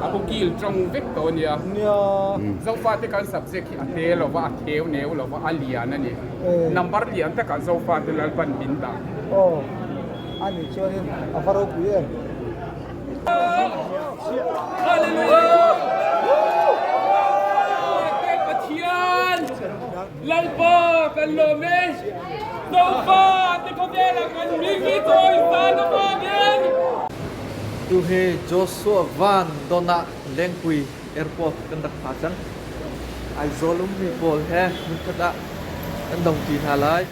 A ukil ṭong vek ko nia. Zofate kan subject hi a te lova, a theu neu lova, a lian a ni. Number lian takah Zofate Lalpan min dah. Aw, ani chuanin a va ropui em. Hallelujah! Pathian Lalpa kan lawm e. Zofa te khawvel ah kan min hi cawi san avangin. Tu hi Joshua Van don ah Lengpui Airport kan rak pha cang. Aizawl ummi pawl he hmunkhat ah kan dongṭi hna lai.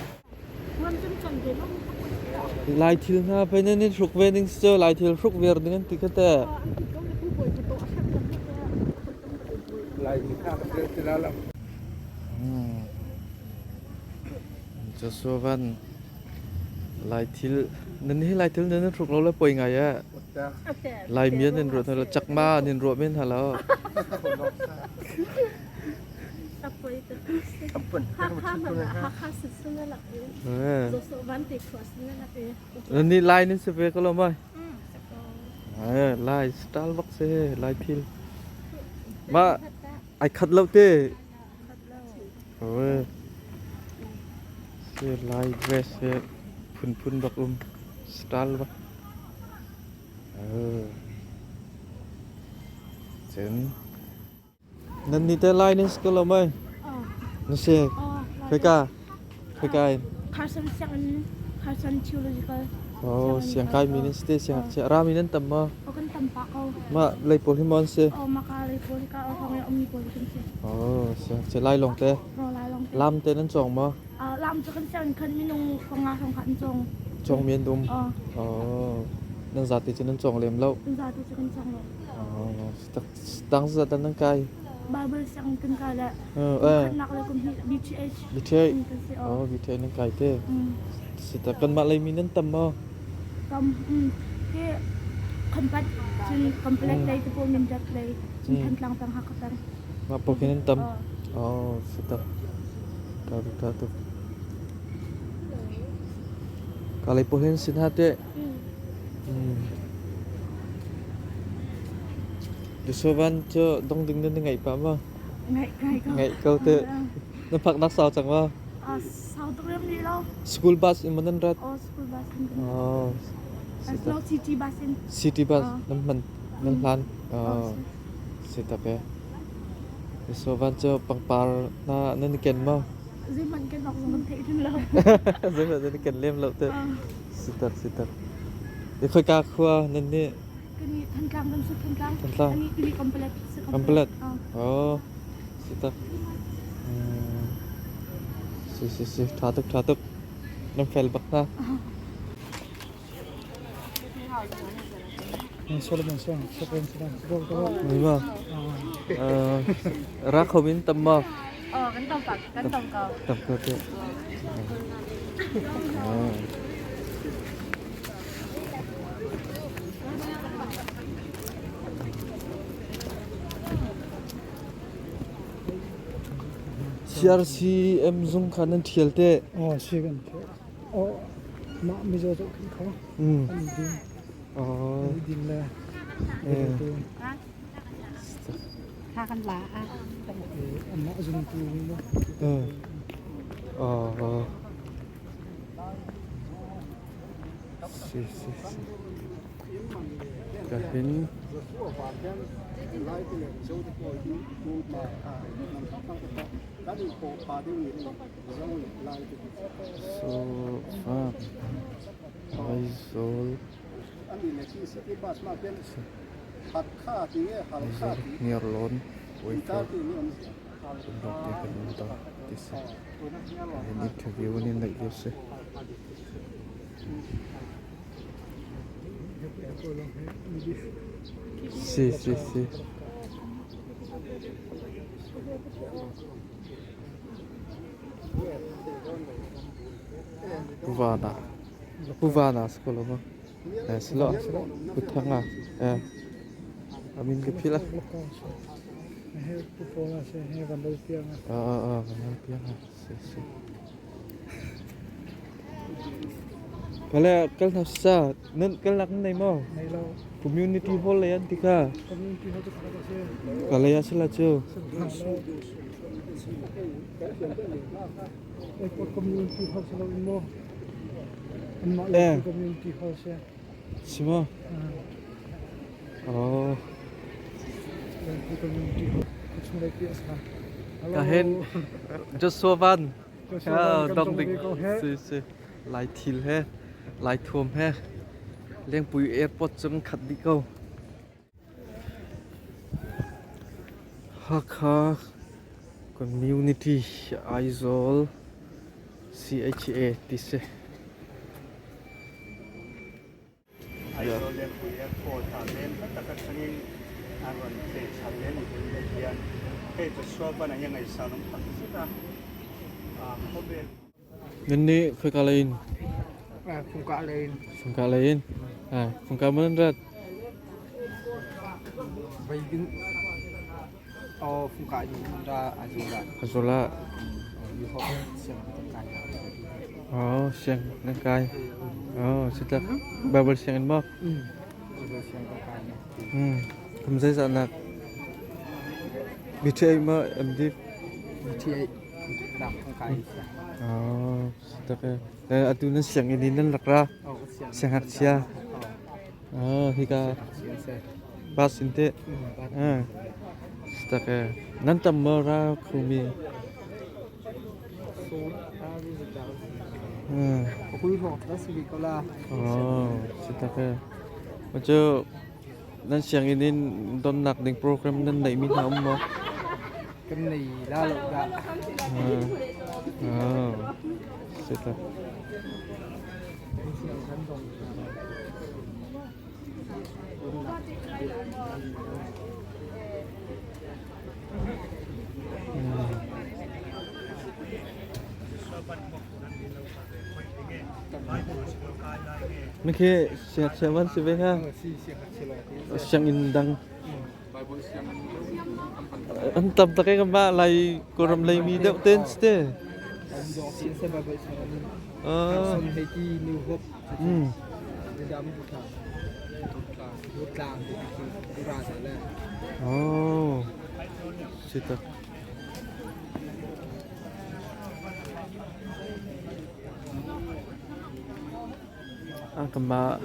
Lai thil hna pei nan in hruk ve ning si cu Lai thil hruk viar ding an ti kha teh. Joshua Van Lai thil nan hi Lai thil nan in hruk lo le poi ngai eh. Lai mian nan ruat hna lo Chakma nan ruah men hna lo. Nih lai nan si ve ko lo mai. Lai style bak si lai thil. Ma ai khat lo te. Si lai dress he phunphun bak um style bak. Cun Nan nih teh Lai nan si ko lo mei? Na si. Khoika? Khoika in? Carson sianginn, Carson Theological. Oh, siangkai mi nan si te siangngakchia. Rami nan tam maw? Oh, kan tam pah ko. Mah lei pawl hi maw an si? Oh, maka lei pawl hi ka hrawng i ummi pawl kan si. Oh, siangngakchia Lai lawng te. Oh, Lai lawng te. Lam te nan cawng maw? Lam cu kan sianginn khan minung panga hrawng kha an cawng. Cawng mi an um. Oh. Oh, nan zate cu nan cawng lem lo. Nan zate cu kan cawng lo. Oh, Tang zat nan kai? Bible sianginn kan kai le khatnak le kum hnih BTH. BTH. Oh, BTH nan kai te. Sita kanmah lei mi nan tam maw? Tam. Hi khampat cun complex lei te pawl Mindat lei cun Thantlang peng Hakha peng. Mah pawl khi nan tam. Oh, sita. Ta tuk ta tuk. Ka lei pawl hin sin ha te. Joshua cu dong ding na ngeih pah maw? Ngeih ngeih ko. Ngeih ko te. Na phaknak sau cang maw? Sau tuk rem rih lo. School bus in maw nan rat? Oh, school bus in. Oh. No, city bus in. City bus nan hman nan hlan. Oh. Si tak e. Joshua cu pangpar na nan i ken maw? Zeihmanh kan awk zong kan theih hin lo. Zeihmanh nan i ken lem lo te. Sitak sitak. I khoika khua nan nih? Kan nih Thantlang kan si Thantlang. Thantlang. Kan nih tili Kampalet. Kampalet. Oh. Sitak. Si si si tha tuk tha tuk. Nan fel bak hna. Solomon song, Solomon song, Ni ma? Ra kho min tam ma? Oh, kan tam pak, kan tam ko. Tam ko te. CRCM zung kha nan thial te. Oh, si kan thial. Oh, mah mizaw zoh khin kho. An din. Oh. An din le. Kha kan la a. Amah zungtu mu. Oh. Si si si. Ka hin. So fa Aizawl Hniarlawn Waifur Tumrang te kan um ta ti si. Hin interview an in neih lio si. Si si si. Pu Vana. Pu Vana si ko lo maw? Eh, si lo. Pu Thanga. Eh. Amin ka phil ah. Ah, ah, ah, van lal piang ah. Si, si. Kale kal hna sa nan kalnak nan nei maw? Nei lo. Community hall lei an ti kha. Community hall cu kha si. Kale ya sila cu. Airport community hall si lo in maw? Anmah le community hall si. Si maw? Oh. Community hall chung lei pi a sa. Ka hen Joshua Van dong ding si si Lai thil he Lai thuam he Lengpui airport cung khat dih ko. Hakha Community Aizawl CHA ti si. Aizawl Lengpui Airport ah veng hla tak atangin an rawn tleh chal le ni hun te hian hei Joshua van ah hian ngaihsan awm tak zet a khawvel Nan nih khoika lei in? Fungkah lei in. Fungkah lei in. Fungkah maw nan rat? Veidin oh fungkah in ra Aizawl ah. Aizawl ah. Oh, siang nan kai. Oh, sitak Bible sianginn maw? Bible siang kan kai. Kum zeizah nak? BTA maw MD? BTA nak kan kai. Oh, sitak e. Atu nan sianginn in nan rak ra? Siangngakchia. Oh, hika bus in teh. Sitak e. Nan tam maw ra khumi? Cu nan sianginn in donnak ding program nan neihmi hna um maw? Kan nei la lo dah. Sitak. Mikhi siangngakchia man si ve hnga? Sianginn dang. An tam tak e kan mah Lai Kawlram leimi deuh ten si te. Oh. Si tak. Kanmah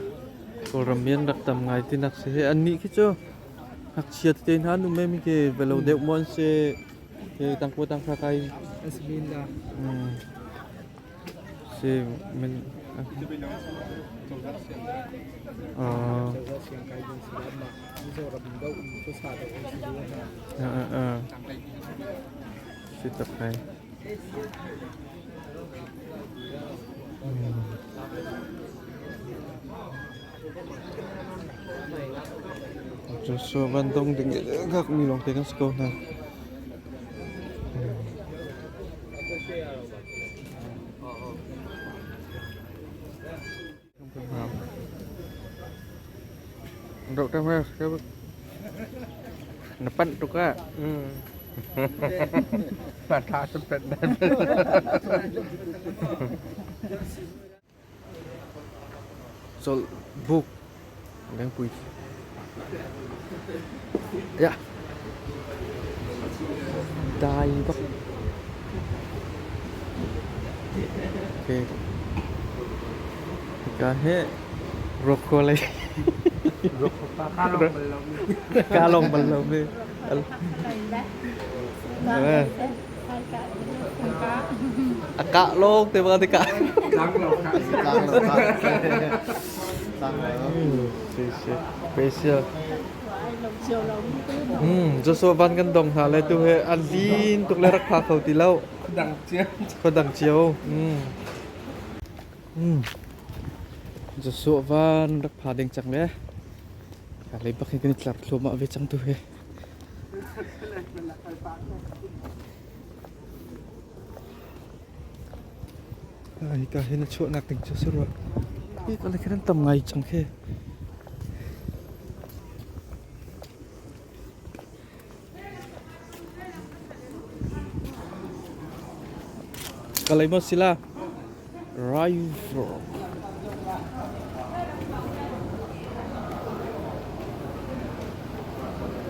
Kawlram mi an rak tam ngai tinak si hi. Annih khi cu ngakchia tete hna an um i khi velo deuh maw an si hi tangkua tangkha kai. An si men la. Si men. Cozah siang kai ding si la mah Mizoram do um cu sa do um si lu hna. Si tak hai. Joshua Van Dong ding ngak mi lawng te kan si ko hna. Rok ta ma na pan tuk ah. Pa tha sempet dan. Chol buk Lengpui. Ya. Dai bak. Okay. Ka he rokho lei. Ka long bal lo mi. A kah lawng te bang te kah. Tlang lo kah. Si si. Special. Joshua van kan dong hna le tu he an lin tuk le rak pha kho ti lo. Dang cio. Kho dang cio. Joshua van rak pha ding cang le. Ka lei bak hin kan i tlar thluahmah ve cang tu he. Hika hin a chuahnak ding cu a si rua. Hi ka le khin an tam ngai cang khi. Kalay maw sila? River.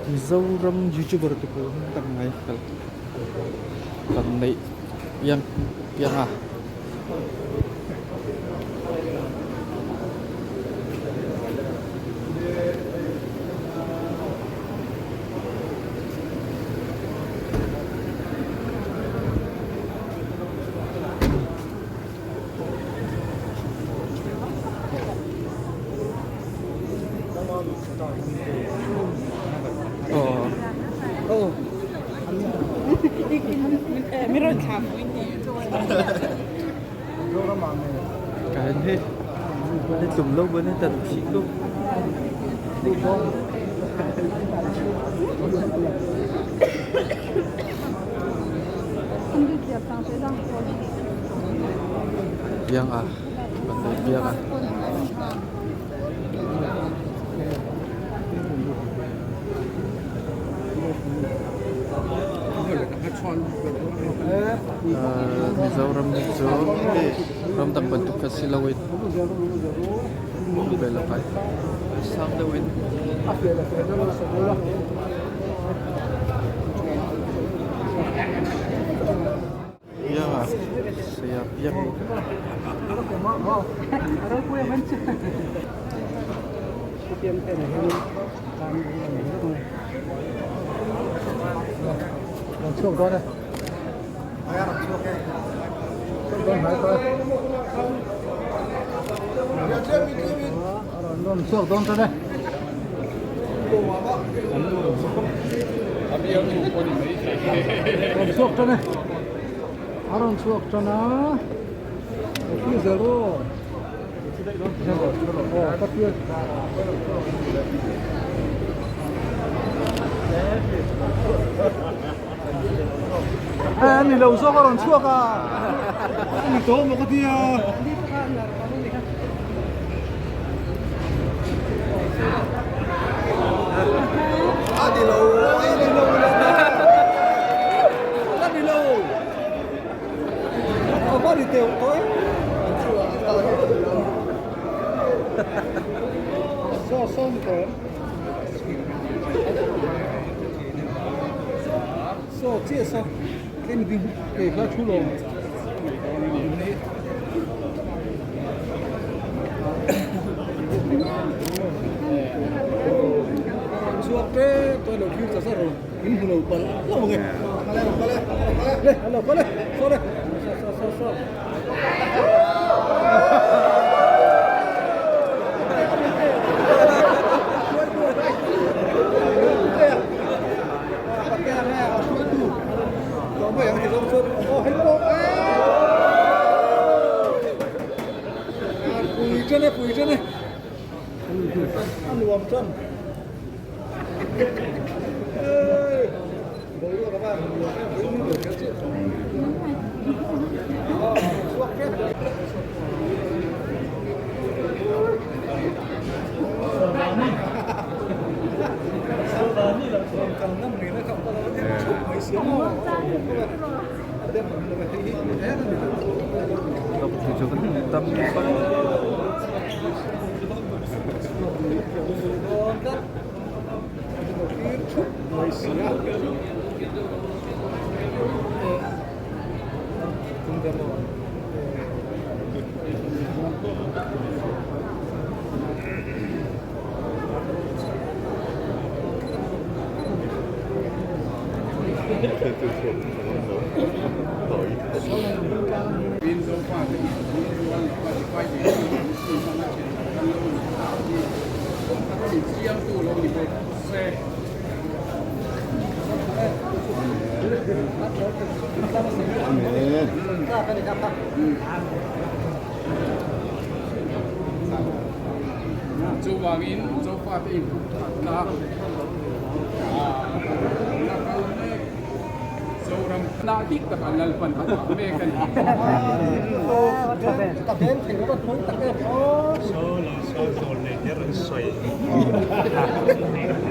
Mizoram YouTuber te pawl an tam ngai kal. Kan neih piang piang ah. Kain hi ni tlum lo bu ni tan thi ko. Biang ah, pandai biang ah. Mizoram hi cu ramdang bantuk kha si loin sang deuh in Piang ah saya piang. A rawn chhuak tan a, a thil zel aw. Aw ka pial. A ni lo zawk a rawn chhuak a, a ni tawh maw ka ti a. A ni lo, a ni lo, a ni lo. A va ri teuh tawh e. Saw saw ni tawh. Saw chiah saw. Tlem ding ke kha thu lo. Chuak te toy lo thil cha sa ro in hmu lo pal lo nge le lo ko le so le so so so Chuvangin Zofate inpumkhatna la kal mek Zoram hnah dik takah Lalpan a dah mek a ni.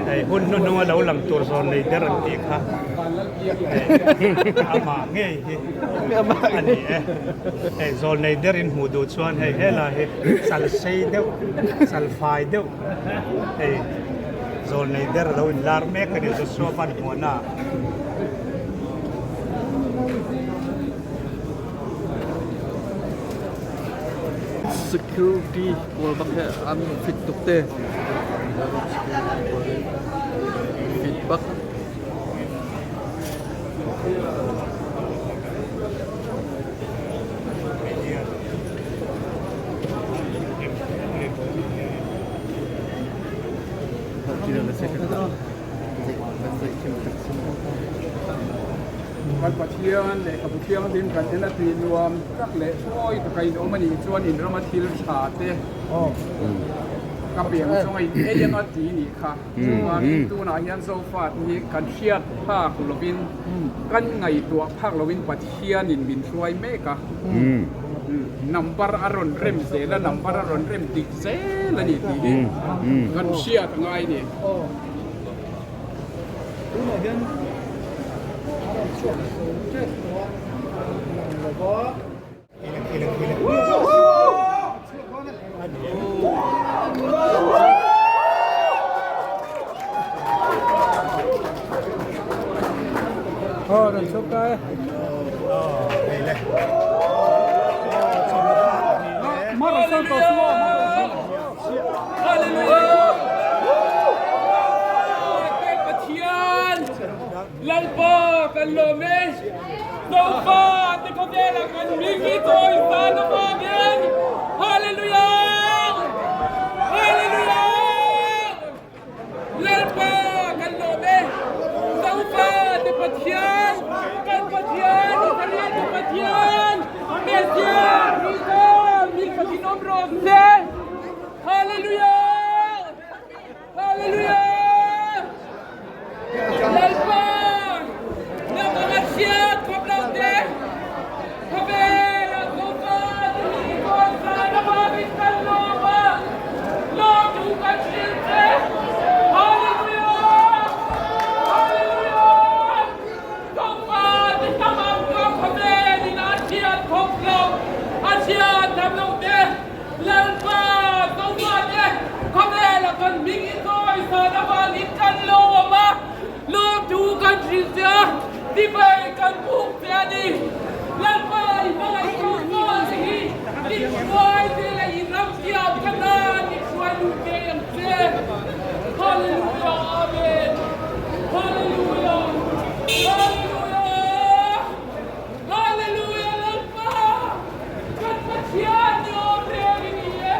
Hei hun hnuhnung a lo lang tur zawn nei der an tih kha amah ngei hi a ni e. Hei zawn nei der in hmuh duh chuan hei helai hi chal sei deuh chal fai deuh hei. Zawlnei der a lo inlar mek a ni. Joshua Van Hmuana. Security pawl bak he an fit tuk te. Fit bak. Kan Pathian lehkhabu thianghlim kan en a tih nuam tak leh thuawi taka in awm a nih chuan in rama thil tha te ka piang chunga in ei anga ti nih kha. Chuvangin tunah hian Zofat hi kan hriat phak lovin kan ngaihtuah phak lovin Pathianin min hruai mek a. Number a rawn rem zel a, number a rawn rem dik zel a ni tih hi kan hriat a ngai a ni. Tunah hian a rawn chhuak zo tep tawh a, lang lova. Aw rawn chhuak ta e. Pathian Lalpa kan lawm e. Zofa te khawvel ah kan hming hi chawi san avangin Hallelujah! Hallelujah! Lalpa kan lawm e. Zofa te Pathian, kan Pathian, Israel te Pathian, Messiah Krista min fakin awm rawh se. Hallelujah! Hallelujah! Lalpa, na pangasiat khawp lo te, khawvel ah zofa timi kawnsa na babit kan lawm ah lawmtu kan hril che. Hallelujah! Hallelujah! Zofa te tamang ka khawvel in a chiat khawp lo, a chiat tham lo te, Lalpa Zofate khawvel ah kan hming i chawisan avangin kan lawm a, lawmthu kan hrilh che a, tibei kan buk che a ni. Lalpa i hmangaih tu zawn che hi i hruai che leh i ram tiam ka nan i hruai lut ngei ang che. Hallelujah Amen. Hallelujah. Hallelujah. Hallelujah Lalpa kan Pathian ni awm reng i ni e.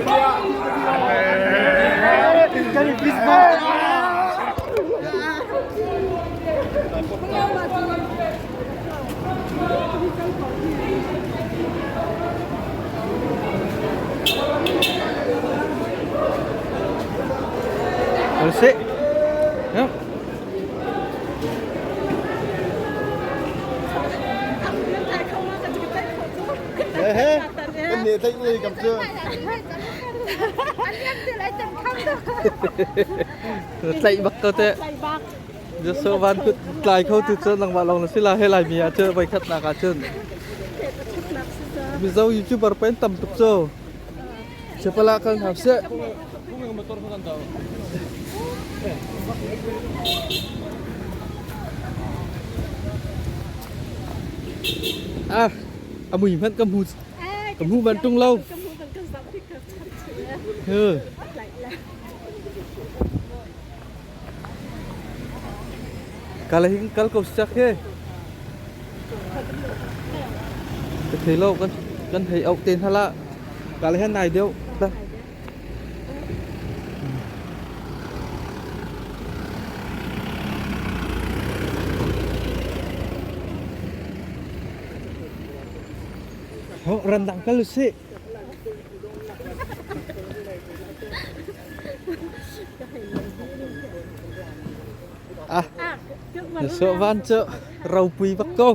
Hallelujah. Yep. Tlaih bak ko teh. Joshua van kut tlai kho tu cu nangmah lawng na si la he Laimi ah cu voikhatnak ah cun. Mizo YouTuber pen tam tuk cu. Chapala kan hap seh. Ah, a mui hmanh ka hmu ka hmu ban tung lo. Kal hin kal ko siak he. Ka thei lo kan kan hei auh te hna la. Kal hin nai deuh. Rendang kal usih. Ah, so van cu ropui bak ko.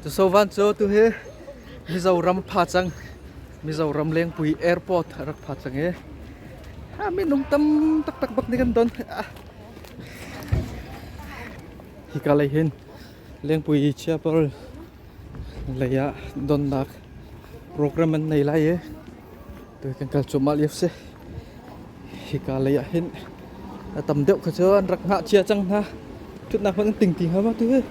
Sovan cu tuhi Mizoram pha cang. Mizoram Lengpui Airport a rak pha cang i minung tam taktak bak nih kan don. Hika lei hin Lengpui Chapel. Lei ah donnak program an nei lai i tu kan kal cuahmah lio si. Hika lei ah hin a tam deuh kha cu an rak hngah cia cang hna. Ṭhutnak hmanh an ting ti hnga ma tu hi.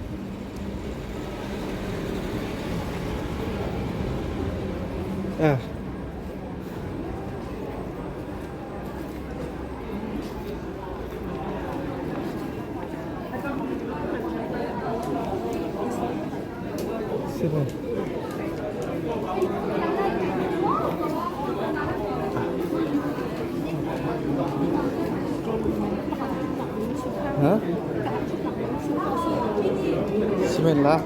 Eh. C'est bon. Hả? Bismillah.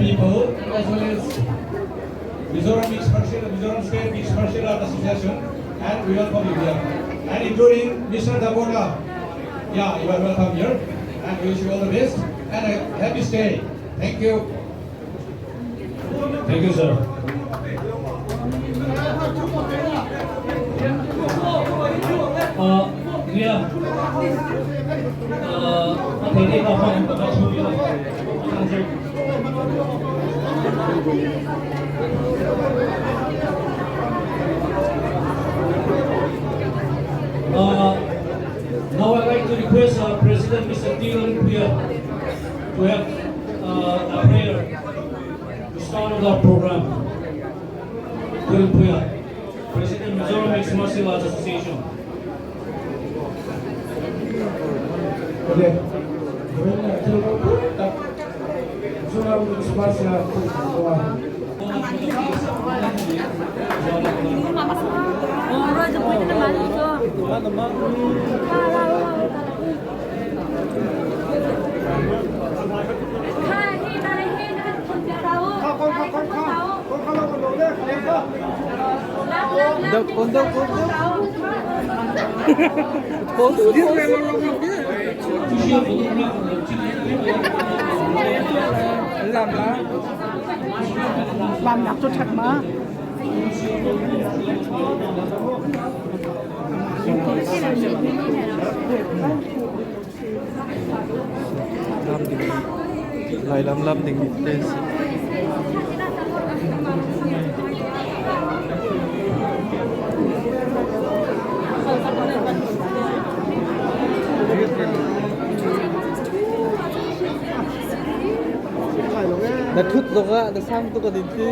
People as well as Mizoram Mixed Martial, Mizoram State Mixed Martial Art Association, and we welcome you here. And including Mr. Dakota. Yeah, you are welcome here. And we wish you all the best and a happy stay. Thank you. Thank you, sir. Yeah. A thei te ka phong ka chu yo. Now I'd like to request our President, Mr. Dylan Puya, to have a prayer to start off our program. Dylan Puya, President, Mizoram Mixed Martial Arts Association. Okay. Mizoram Mixed Martial Art. Dok, kondok, kondok. Kondok, Làm nhạc cho thật mà. Lam ding lai lam lam ding te si. Na thut zong ah na sang tuk an in ti.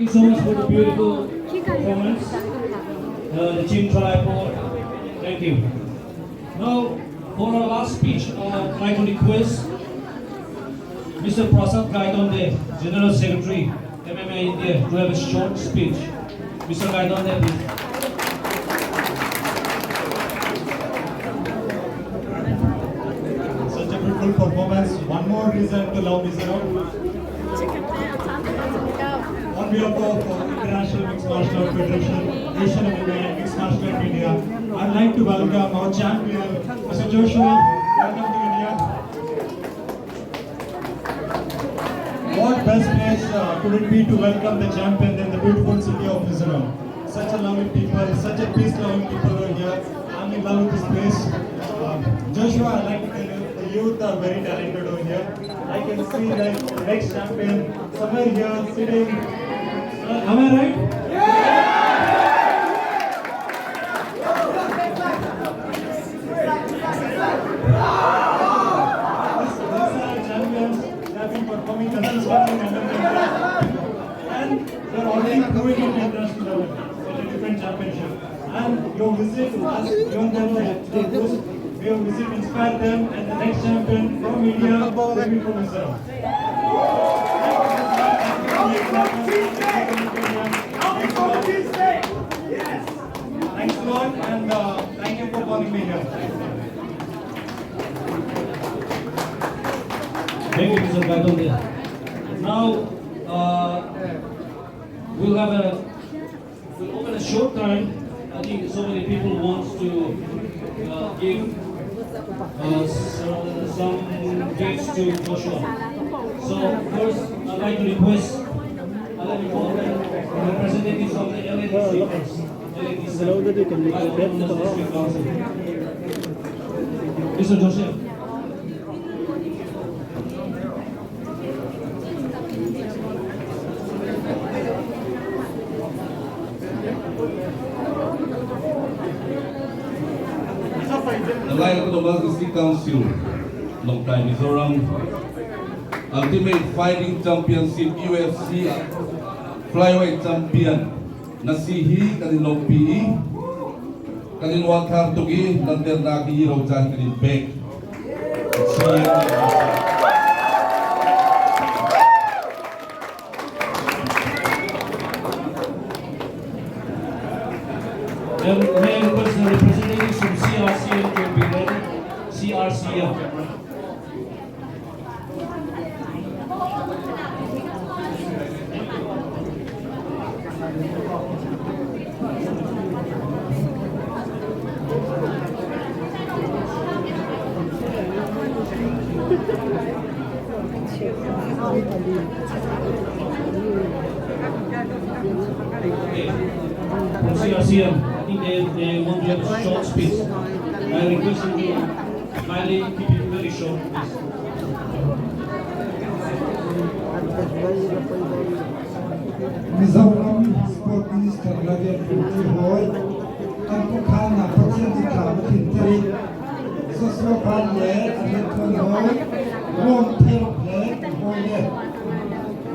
you so much for the beautiful performance. The Chin Tripod. Thank you. Now, for our last speech, I'd like to request Mr. Prasad Gaitonde, General Secretary, MMA India, to have a short speech. Mr. Gaitonde, please. Such a beautiful performance. One more reason to love Mizoram. On behalf of International Mixed Martial Arts Federation, Asian MMA and Mixed Martial Arts India, I'd like to welcome our champion, Mr. Joshua. Welcome to India. What best place could it be to welcome the champion than the beautiful city of Mizoram? Such a lovely people, such a peace-loving people are here. I'm in love with this place. Joshua, I'd like to tell you, the youth are very talented over here. I can see like the next champion somewhere here sitting. Am I right? These are champions. They have been performing consistently in under and they're already proving it international level at a different championship. And your visit has given them the extra boost. Your visit inspired them, and the next champion from India will be from Mizoram. Thanks a lot, and thank you for calling me here. Thank you, Mr. Gaitonde. Now, we'll open a short time. I think so many people want to give some gifts to Joshua. So first, I'd like to request, I'd like to call the representatives of the LADC first. LADC, Autonomous District Council. Mr. Joseph. The Lai Autonomous District Council, Lawngtlai Mizoram, Ultimate Fighting Championship UFC Flyweight Champion na si hi kan in lawmhpi i kan in uangthlar tuk i nan telnak hi roca hi kan in pek. CM. Then may I request the representatives from CRCM to be ready? CRCM. Okay. From CRCM, I think they want to have a short speech. I request you to kindly keep it very short, please. Mizoram Sport Minister Lallianzuala Hawi kan khuakhan ah Pathian nih thla a tlinter i Joshua Van le a rianṭuan hawi Rom Therop le hawile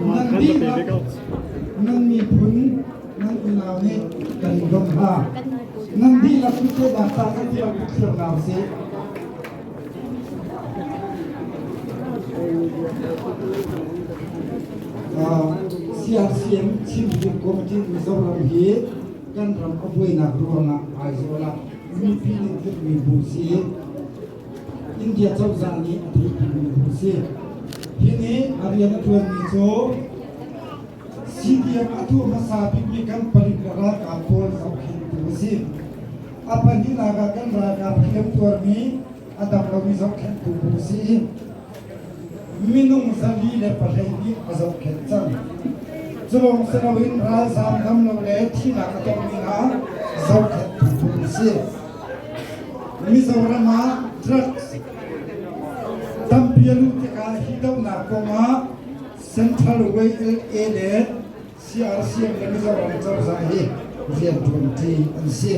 nan dihlak nan miphun nan unau nih kan in bawmh hna. Nan dihlak kutkenak ca nan dihlak kuthiar hna usih. CRCM Chin Hill Committee Mizoram hi kan ram a buainak ruangah Aizawl ah mipi nih dirhmi bu si. India cozah nih a theihpimi bu si. Hi nih a rian a ṭuanmi cu CDM a tuah hmasa bikmi kan palik le ralkap pawl zohkhenhtu a si. A pahnihnak ah kan ralkap hliam tuarmi a dam lomi zohkhenhtu bu a si i minung 412 a zohkhenh cang. Cu lawng si loin ralzaam dam lo le thihnak a tongmi hna zohkhenhtu bu a si. Mizoram ah drugs tampi a luh tikah hi dohnak kongah Central YLA le CRCM le Mizoram cozah hi rianṭuanṭi an si.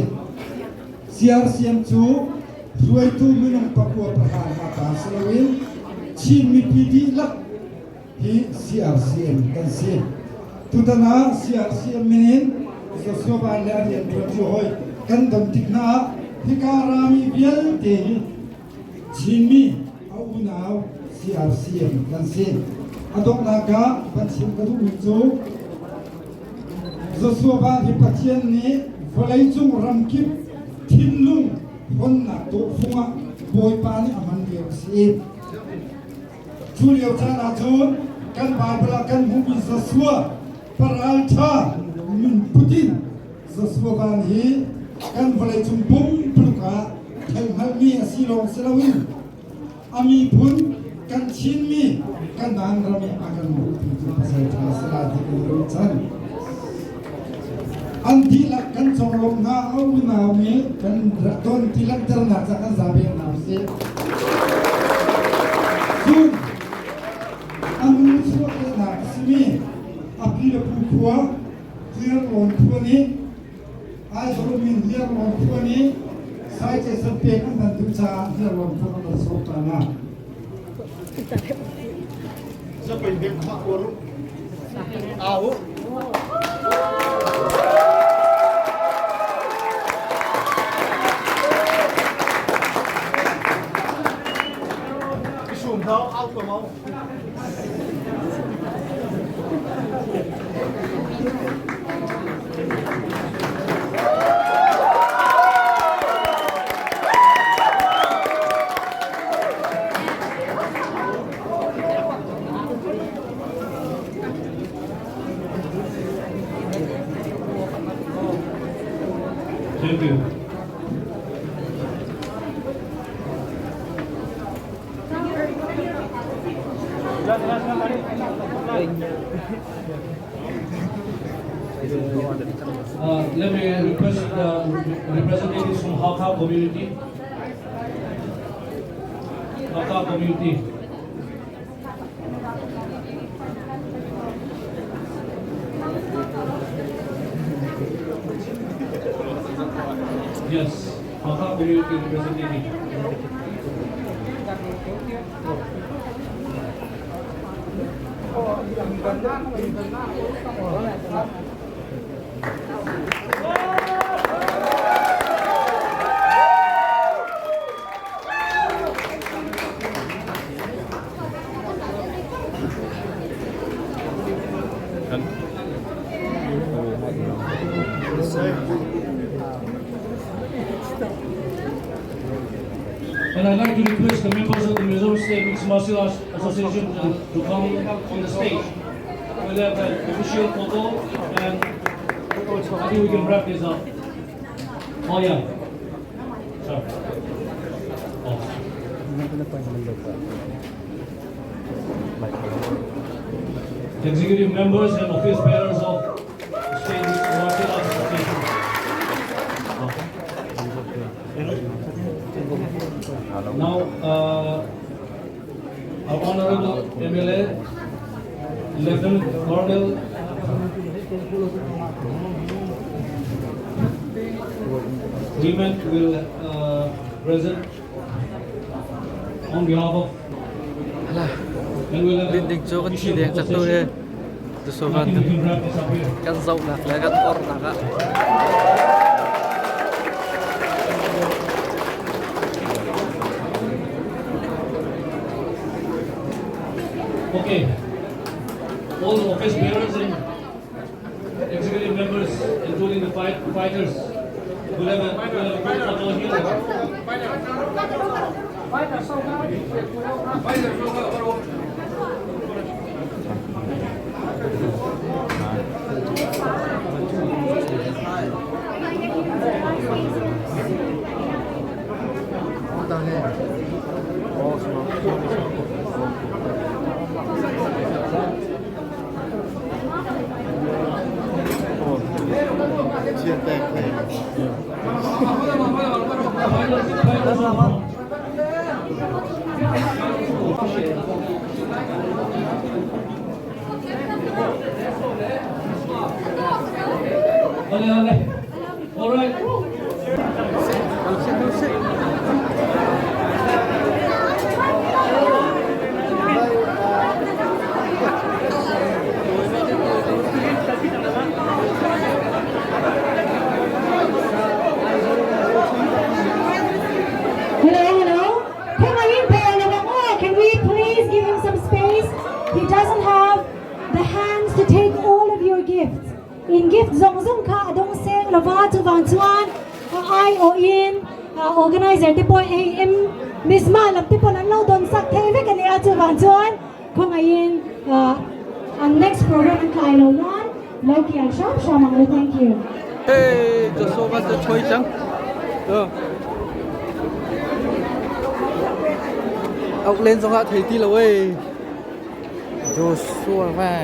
CRCM cu hruaitu minung pakua pahra hna ta si loin Chin mipi dihlak hi CRCM kan si. Tutan ah CRCM min in Joshua Van le a rianṭuanṭi hawi kan don tik hna ah hika rami vialte hi Chinmi a unau CRCM kan si. A donghnak ah van chim ka duhmi cu Joshua Van hi Pathian nih vawleicung ramkip thinlung honnak tawhfung ah Bawipa nih a hman lio a si i cu lio caan ah cun kan Baibal ah kan hmuhmi Joshua paralṭha min putin Joshua Van hi kan vawleicung pumpuluk ah theihhngalhmi a si lawng si loin a miphun kan Chinmi kan ram i a kan bukpitu pasal ṭha si lai ti kan ruahchan. An dihlak kan conglawmh hna a unau nih kan don ti langhternak ca kan zabe hna usih. Cun a nu chuahkehnak a simi a pi le pu khua Hliarlawn khua nih Aizawl min Hliarlawn khua nih Saice pek an van duh caah Hliarlawn khua kan van sawm ta hna. Thank you. Let me request the representatives from Hakha community. Hakha community. Yes, Hakha community representative. And I'd like to request the members of the Mizoram State Mixed Martial Arts Association to come on the stage. We'll have an official photo and I think we can wrap this up. Oh yeah. Sorry. Oh. Executive members and office bearers of State Martial Arts Association. Now, our Honorable MLA, Lieutenant Colonel Raymond will present on behalf of Din ding cu kan thi deng cang tu hi. Tusuvan kan zohnak le kan ornak ah. Okay. All the office bearers and executive members, including the fighters, will have a group photo here. All right. In gift zong zong kha a dong seng lova chuvang chuan a ai awh in organizer te pawh AM Miss Ma lam te pawn an lo dawn sak thei vek a nia chuvang chuan khawngaih in an next program an tlai lo nan lo kian hram hram ang le thank you. Hey, Joshua chu choi chang. Ốc lên xong hạ thấy ti lo ơi. Joshua va.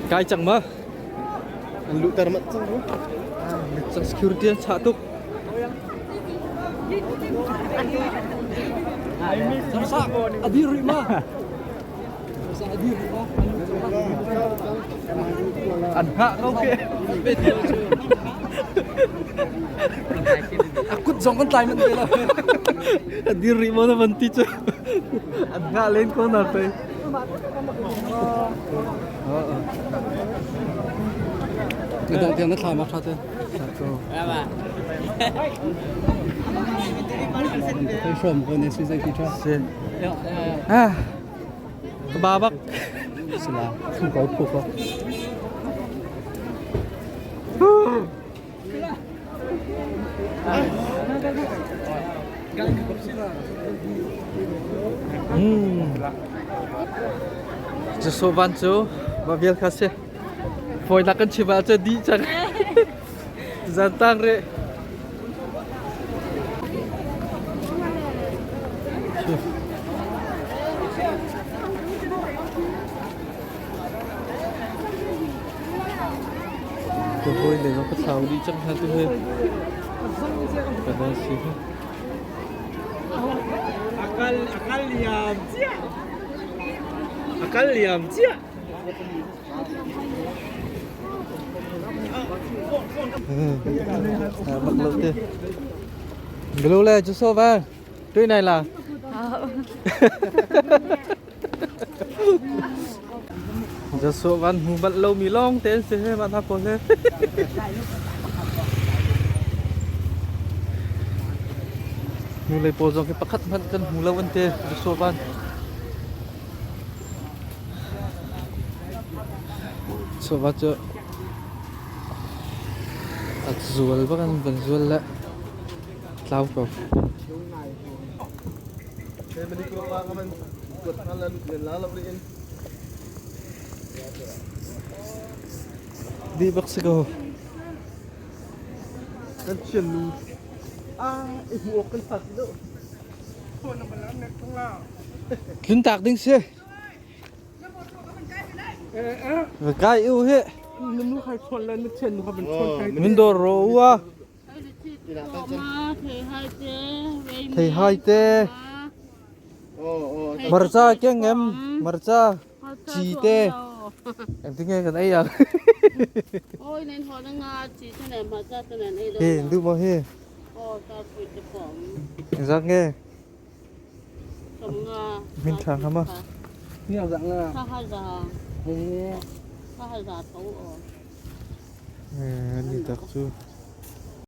Kai chang ma. An luhter manh cang ru. Cang security an chah tuk. Adir rih ma. An hngah ko ke. A kut zong kan tlai manh te lo. Adir rih mo na van ti cu. An hngah len ko na pe. Na dong tiang na thla ma tha te. Thei hrom ko ne si zai ti tha. Si. Ah. Ba bak. Sila. Thu ko thu ko. Joshua van cu mah vial kha si. Fawinak kan chim ahcun dih cang. Zan tang rih. Ka hawi le zong ka thlau dih cang hna tu hi. Ka nan si. Akal akal liam cia. Akal liam cia. Bak lo te. Blue le chu so va. Tuy này là. Joshua van hmu bal lo mi lawng te an si he van ha pawl he. Nu lei pawl zong hi pakhat hmanh kan hmu lo an ti Joshua van. Joshua cu a zual bak an van zual le tlau ko. Di bak si ko. Kan chian nu. Ah, i hmu awk kan fak lo. Tlun tak ding si. Kai u he. Min dor ro u a. Thei hai te. Marca keng em marca chi te. Engtin nge kan ei ang. Oi nen ho na nga chi te nen marca te nen ei Hi duh maw hi? Oh ta pui te pom. Engzat nge? Som nga. Min tha ngam a. Tha ha za. Tha ha za tho o. Ni tak chu.